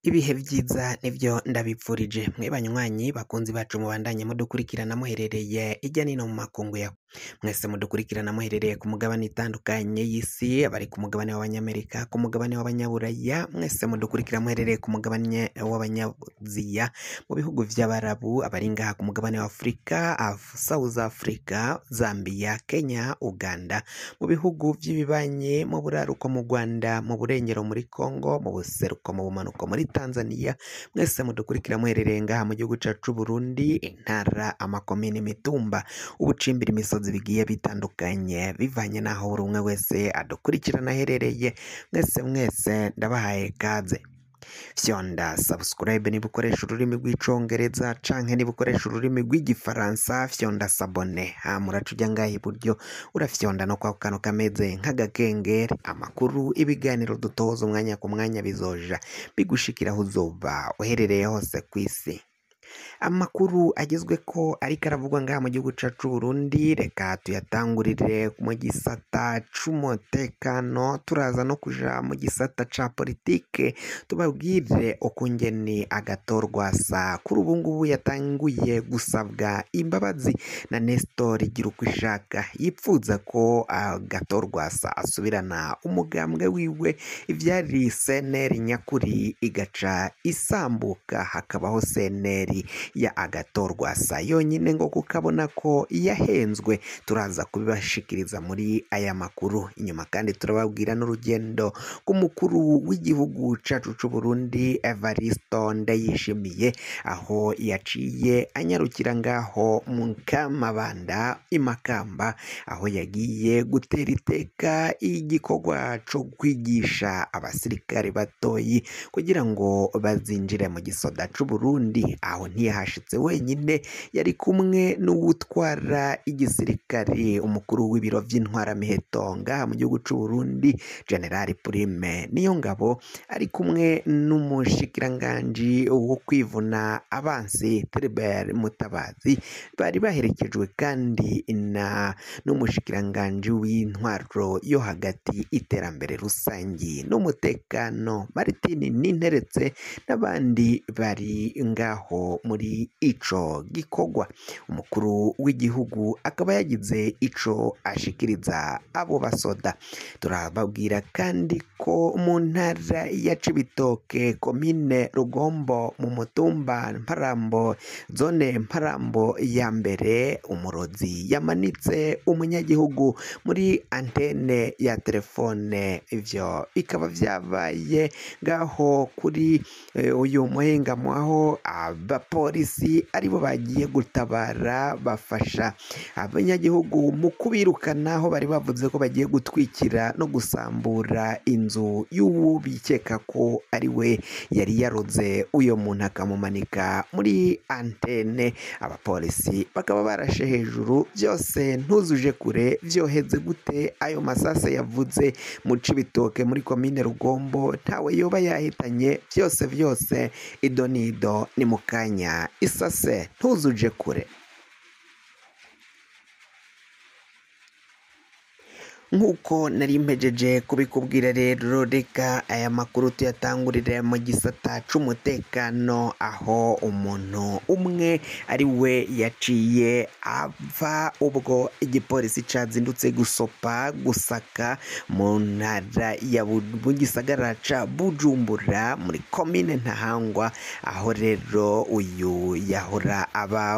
Ibihe vyiza nivyo ndabipfurije mwe banywanyi bakunzi bacu mubandanye mudukurikirana muherereye irya nino mu makungu ya mwese mudukurikirana muherereye ku mugabane itandukanye y'isi, abari ku mugabane w'abanyamerika, ku mugabane w'abanyaburaya, mwese mudukurikira muherereye ku mugabane w'abanyaziya, mu bihugu vy'abarabu, abari ngaha ku mugabane wa Afrika, South Africa, Zambia, Kenya, Uganda, mu bihugu vy'ibibanyi, mu buraruko mu Rwanda, mu burengero muri Congo, mu buseruko mu bumanuko muri Tanzania, mwese mudukurikira muherereye ngaha mu gihugu cacu c'Uburundi, intara, amakomine, imitumba, ubucimbira imisozi bigiye bitandukanye bivanye n'aho buri umwe wese adukurikirana aherereye, mwese mwese ndabahaye kaze. Fyonda subscribe niba ukoresha ururimi rw'icongereza canke niba ukoresha ururimi rw'igifaransa, fyonda sabone hama uraca uja ngaha iburyo urafyonda no kwako kantu kameze nk'agakengeri. Amakuru, ibiganiro dutoza umwanya ku mwanya bizoja bigushikira aho uzoba uherereye hose kw'isi. Amakuru agezweko ariko aravugwa ngaha mu gihugu cacu c'Uburundi, reka tuyatangurire mu gisata c'umutekano, turaza no kuja mu gisata ca politike, tubabwire ukungene agatorwasa kuri ubu ngubu yatanguye gusabwa imbabazi na Nestor Girukwishaka, yipfuza ko agatorwasa asubirana umugambwe wiwe, ivyari CNL nyakuri igaca isambuka hakabaho CNL ya agatorwasa yonyine ngo kukabona ko yahenzwe. Turaza kubibashikiriza muri aya makuru. Inyuma kandi turababwira n'urugendo rw'umukuru w'igihugu cacu c'Uburundi Evaristo Ndayishimiye, aho yaciye anyarukira ngaho mu Kamabanda i Makamba, aho yagiye gutera iteka igikorwa co kwigisha abasirikare batoyi kugira ngo bazinjire mu gisoda c'Uburundi. Aho ntiyahashitse wenyine, yari kumwe n'uwutwara igisirikare, umukuru w'ibiro vy'intwaramiheto ngaha mu gihugu c'Uburundi General Prime Niyongabo, ari kumwe n'umushikiranganji wo kwivuna abansi Tribert Mutabazi, bari baherekejwe kandi na n'umushikiranganji w'intwaro yo hagati, iterambere rusangi n'umutekano Martin Ninteretse, n'abandi bari ngaho muri ico gikorwa. Umukuru w'igihugu akaba yagize ico ashikiriza abo basoda. Turababwira kandi ko mu ntara ya Cibitoke, komine Rugombo, mu mutumba Mparambo, zone Mparambo ya mbere, umurozi yamanitse umunyagihugu muri antene ya telefone. Ivyo bikaba vyabaye ngaho kuri uyu muhingamo, aho abapolisi aribo bagiye gutabara bafasha abanyagihugu mu kubirukana, aho bari bavuze ko bagiye gutwikira no gusambura inzu y'uwo bikeka ko ari we yari yaroze uyo muntu akamumanika muri antene. Abapolisi bakaba barashe hejuru, vyose ntuzuje kure vyoheze gute ayo masase yavuze mu Cibitoke muri komine Rugombo, ntawe yoba yahitanye. Vyose vyose idonido ni mukanya isase ntuzuje kure. Nk'uko nari mpejeje kubikubwira rero, reka aya makuru tuyatangurire mu gisata c'umutekano, aho umuntu umwe ari we yaciye ava ubwo igipolisi cazindutse gusopa gusaka mu ntara ya mu gisagara ca Bujumbura muri komine Ntahangwa, aho rero uyu yahora aba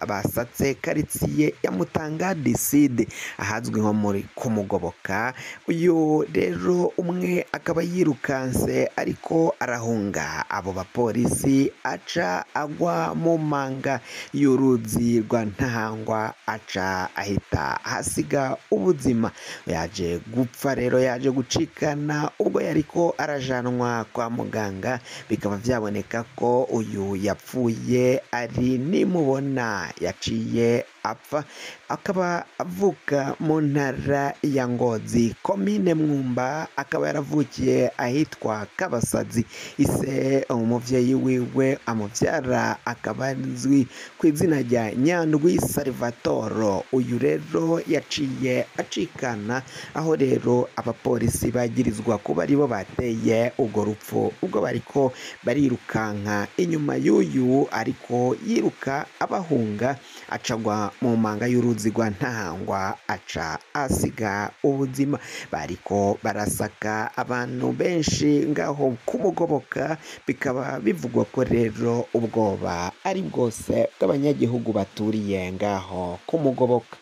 basatse karitsiye ya Mutanga Decide ahazwi nko muri kumugoboka. Uyu rero umwe akaba yirukanse ariko arahunga abo bapolisi, aca agwa mu manga y'uruzi rwa Ntahangwa, aca ahita ahasiga ubuzima. Yaje gupfa rero, yaje gucikana ubwo yariko arajanwa kwa muganga, bikaba vyaboneka ko uyu yapfuye ari nimubona yaciye apfa, akaba avuka mu ntara ya Ngozi, komine Mwumba, akaba yaravukiye ahitwa Kabasazi. Ise umuvyeyi wiwe amuvyara akaba azwi ku izina rya Nyandwi Salvatore. Uyu rero yaciye acikana, aho rero abapolisi bagirizwa kuba aribo bateye urwo rupfu ubwo bariko barirukanka inyuma y'uyu, ariko yiruka abahunga acagwa mu manga y'uruzi rwa Ntahangwa, aca asiga ubuzima. Bariko barasaka abantu benshi ngaho kumugoboka, bikaba bivugwa ko rero ubwoba ari bwose bw'abanyagihugu baturiye ngaho kumugoboka.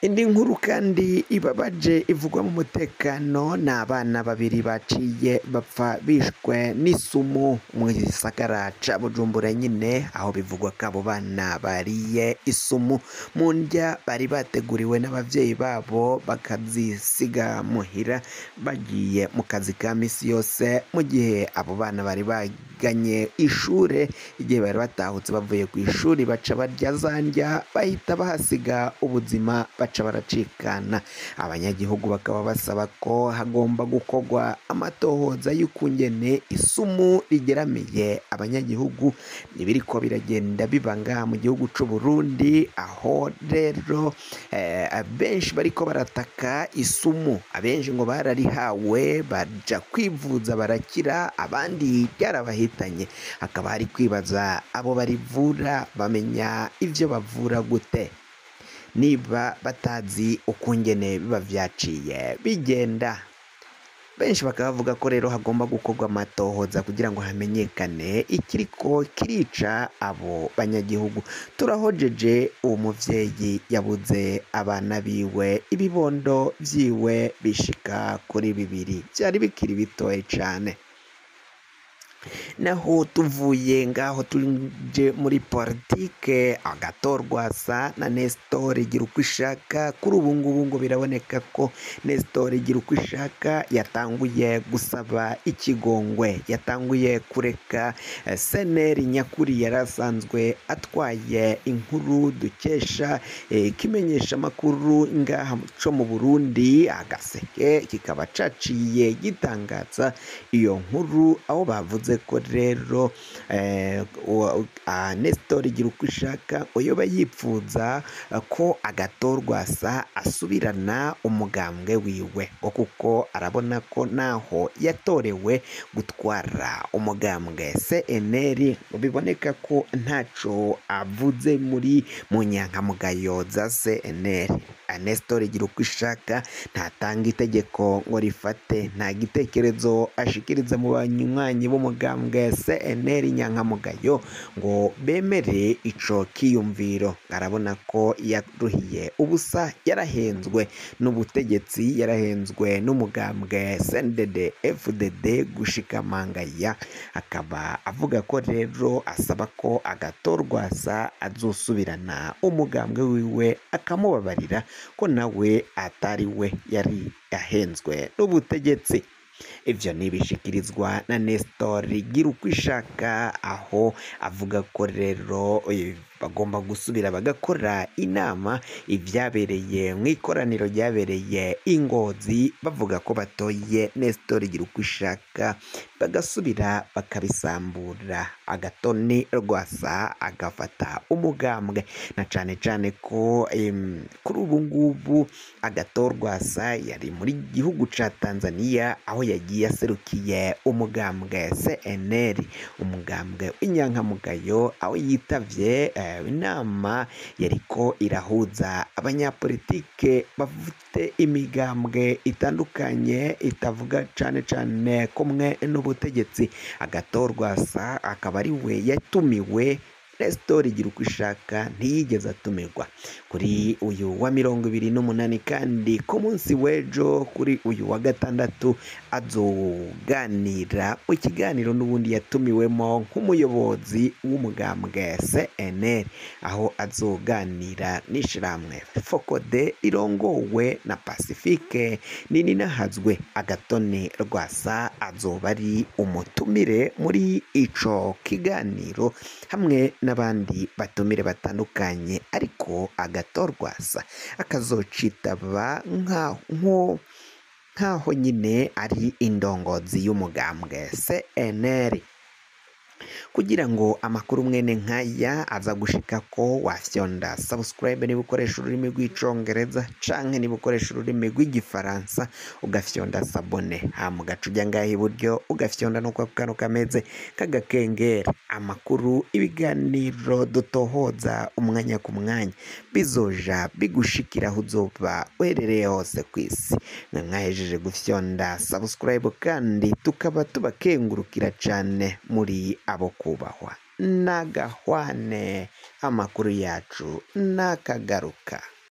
Indi nkuru kandi ibabaje ivugwa mu mutekano ni abana babiri baciye bapfa bishwe n'isumu mu gisagara ca Bujumbura nyine, aho bivugwa ko abo bana bariye isumu mu ndya bari bateguriwe n'abavyeyi babo, bakazisiga muhira bagiye mu kazi ka misi yose, mu gihe abo bana bari baganye ishure. Igihe bari batahutse bavuye ku ishuri, baca barya za ndya bahita bahasiga ubuzima, baca baracikana. Abanyagihugu bakaba basaba ko hagomba gukorwa amatohoza y'ukungene isumu rigeramiye abanyagihugu. Ibiriko biragenda biba ngaha mu gihugu c'u Burundi, aho rero abenshi bariko barataka isumu, abenshi ngo bararihawe baja kwivuza barakira, abandi ryarabahitanye. Hakaba hari kwibaza abo barivura bamenya ivyo bavura gute niba batazi ukungene biba vyaciye bigenda. Benshi bakaba bavuga ko rero hagomba gukorwa amatohoza kugira ngo hamenyekane ikiriko kirica abo banyagihugu. Turahojeje uwo muvyeyi yabuze abana biwe, ibibondo vyiwe bishika kuri bibiri vyari bikiri bitoye cane. Naho tuvuye ngaho tuje muri politike, agatorwasa na Nestor Girukwishaka. Kuri ubu ngubu ngo biraboneka ko Nestor Girukwishaka yatanguye gusaba ikigongwe, yatanguye kureka seneri nyakuri yarasanzwe atwaye. Inkuru dukesha kimenyesha makuru ngaha co mu Burundi Agaseke kikaba caciye gitangaza iyo nkuru, aho bavuze ko rero Nestor Girukwishaka uyoba yipfuza ko agatorwasa asubirana umugambwe wiwe, ngo kuko arabona ko naho yatorewe gutwara umugambwe CNL biboneka ko ntaco avuze muri mu nyankamugayo za CNL. Nestor Girukwishaka ntatanga itegeko ngo rifate, nta gitekerezo ashikiriza mu banywanyi b'umugambwe CNL nyankamugayo ngo bemere ico kiyumviro. Arabona ko yaruhiye ubusa, yarahenzwe n'ubutegetsi, yarahenzwe n'umugambwe CNDD FDD gushika mangaya. Akaba avuga ko rero asaba ko agatorwasa azosubirana umugambwe wiwe akamubabarira, ko nawe atari we yari yahenzwe n'ubutegetsi. Ivyo nibishikirizwa na Nestor Girukwishaka, aho avuga ko rero bagomba gusubira bagakora inama ivyabereye mu ikoraniro ryabereye i Ngozi, bavuga ko batoye Nestor Girukwishaka, bagasubira bakabisambura, Agatoni Rwasa agafata umugambwe, na cane cane ko kuri ubu ngubu Agatorwasa yari muri gihugu ca Tanzania, aho yagiye aserukiye umugambwe CNL, umugambwe w'inyankamugayo, aho yitavye inama yariko irahuza abanyapolitike bafite imigambwe itandukanye itavuga cane cane kumwe n'ubutegetsi. Agatorwasa akaba ari we yatumiwe, Nestor Girukwishaka ntiyigeze atumirwa. Kuri uyu wa 28 kandi ku munsi w'ejo, kuri uyu wa gatandatu, azoganira mu kiganiro n'ubundi yatumiwemo nk'umuyobozi w'umugambwe CNL, aho azoganira n'ishirahamwe Fokode rirongowe na Pacifique Nininahazwe. Agatoni Rwasa azoba ari umutumire muri ico kiganiro hamwe n'abandi batumire batandukanye, ariko agatorwasa akazocitaba nkaho nyine ari indongozi y'umugambwe CNL. Kugira ngo amakuru mwene nkaya aza gushika ko wafyonda subscribe niba ukoresha ururimi rw'icongereza canke niba ukoresha ururimi rw'igifaransa ugafyonda sabone, hama ugaca uja ngaha iburyo ugafyonda no kwa kano kameze k'agakengeri. Amakuru, ibiganiro dutohoza umwanya ku mwanya bizoja bigushikira aho uzoba uherereye hose kw'isi. Mwe mwahejeje gufyonda subscribe kandi tukaba tubakengurukira cane muri abo kubahwa. Nagahwane, amakuru yacu nakagaruka.